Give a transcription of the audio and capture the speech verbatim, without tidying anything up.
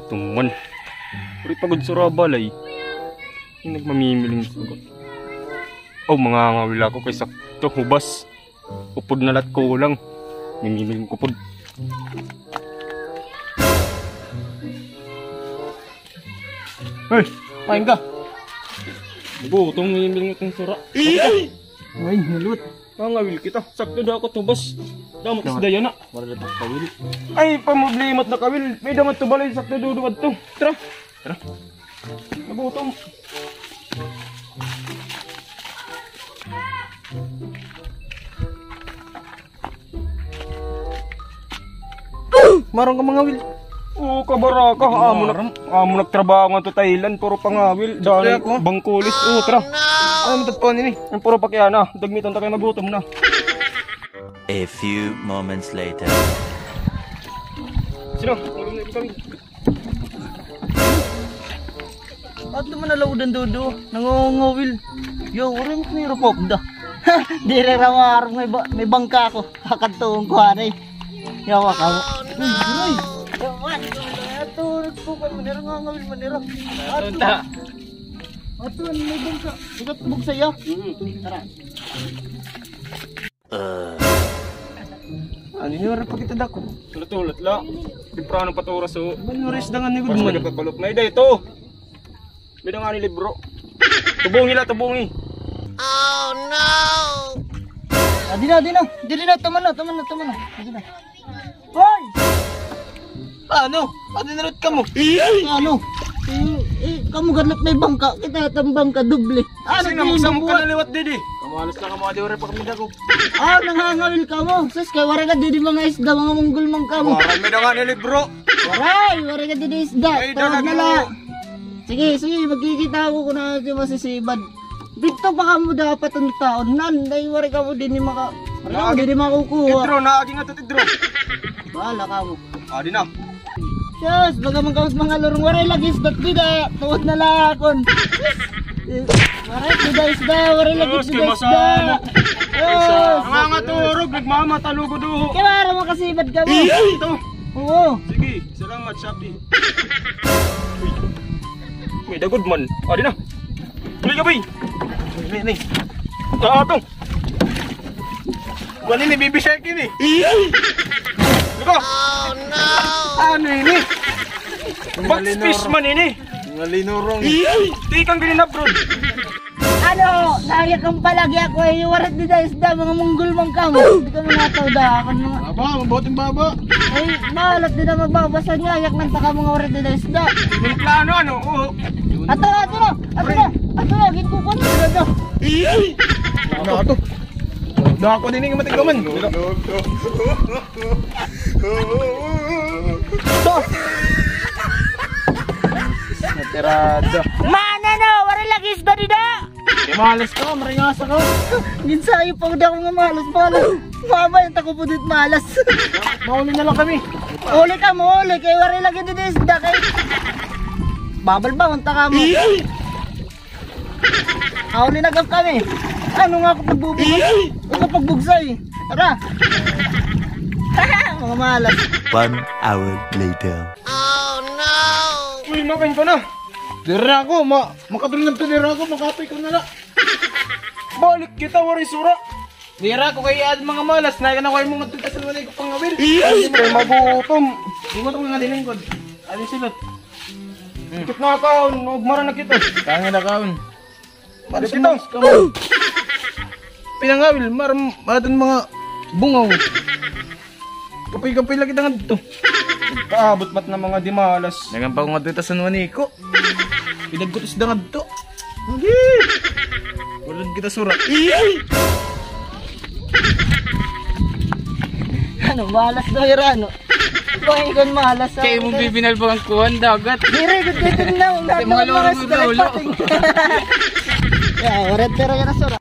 Tuman. Uri pa gud sura balay. Ini nagmamimiling sura. Oh, mangangawil ako kay sakto, hubas. Upod na la it kulang. Mimimiling upod. Hoy, main ka. Gutom, mimimiling itong sura. Ay, naluwat. Mangawil kita. Sakto daw ako tubas. Damo isda yana. Wala na kawil. Ay, pamoblemat na kawil. May dangat to balay, sakto duduwad to. Tara. Tara. Nagutom. Maram ka mangawil. Oo, kabaraka. Amo na, amo nagtrabaho ngadto Thailand, puro pangawil. Dali ako. Bangkulis. Oo, tara. Ano man tatpaon ini? Ang puro pakiana. Dagmitan ta kay magutom na. A few moments later. Sino? Ato man nalaudan, Dodo. Nangangawil. Yo, waray mo kini rapok da. Diri ra maarog may ba-, may bangka ako. Kakadtuon ko anay. Yawa ka mo. Uy, uy. Yawa, ato, nagtukal man nira, ngangawil man nira. Ato. Ato, ano, may bangka. Ugat tubog saya. Mm, tara. Ano ini, waray pa kita dako. Hulat-hulat la. Temprano pa it oras, o. Ano, oras dangan ni Gudman. Nagpapalok na, ida ito. May dangan ni libro. Tubungi la, tubungi. Adi na, adi na. Diri na, tama na, tama na, tama na. Adi na. Hoy! Ano? Ano na rin kamo? Ano? Eh, eh, kamo gadlat may bangka. Kita it am bangka, doble. Ano, sino di magsamo ka bubuhat? Na liwat didi? Kamalas na kamo, adi, waray pa kami dako. Ah, nangangawil kamo. Sus, kay waray ka didi mga isda, mga munggol man kamo. Waray, may dangan ni libro. Waray, waray ka didi isda. Ay, tawag na la. Sige, sige, magkikita ako kung ano siya masisibad. Dito pa kamo dapat ang taon nan. Ay, waray kamo, di ni maka-, ano, di ni makukuha. Idro, naagi nga to, Idro. Bahala kamo. Ah, di na. Yes, baga man kamo mga lurong, waray lagi isda dida. Tuod na la akon. Eh, waray dida isda, waray lagi dida isda. Yes. Mga nga turog, nagmamatalugod, uho. Kaya wala makasibad kamo. Ito. Oo. Sige, salamat, Shopee. Uy. May dagod man. Ah, di na. Tuloy ka, boy. Ini, ini. Ah, ito. Kuan ini, baby shark ini. Ito. Oh, no. Ano ini? Box fish man ini. Malinurong. Tikang gini na, bro. Ano, nayakan pa lagi ako, eh, waray dida isda, mga munggol man kamo. Di kamo nataw da, akon mga. Baba, mabuting baba. Ay, mahalat dida magbabasa niya, yak man ta ka mga waray dida isda. May plano, ano, oo. Ato, ato na, ato na, ato na, gikukuha na, ato na. Ano, ato? Dako din yung matigkaman. Sus! Natirada. Mana no, waray lagi isda dida. Kay malas ka, maringasa ka. Ginsayo pa daw nga malas, malas. Mabay, ang tako po dit malas. Mauli na lang kami. Uli ka, mauli. Kay waray lagi dida isda kay. Babal ba, unta ka mo. Auli na gab kami. Ano nga ako pagbubugsay? Ako pagbugsay. Tara. Mga malas. One hour later. Uy, makan ko na. Dira ako, ma-, makatulog na dira ako, makapay ko na la. Balik kita, waray sura. Dira ko kay ad mga malas, na kana ko ay mga tutas na wala ko pangawil. Kay magutom. Di mo to nga dilingkod. Ano silot? Ikot na kaon, ugmara na kita. Kaya na kaon. Malas kita. Pinangawil, mar-, maraton mga bungaw. Kapoy-kapoy lagi kita ngadto. Kaabot mat na mga dimalas. Nagan pa ko ngadto ta San Juanico. Idagkot isda ngadto. Hindi. Wala kita sura. Ano, malas daw, Irano? Bakit ikon malas? Kay mong bibinal ba ang kuwan, dagat? Dire, good, good, good, no. Kay mga lolo, lolo. Ya, waray tira yan, sura.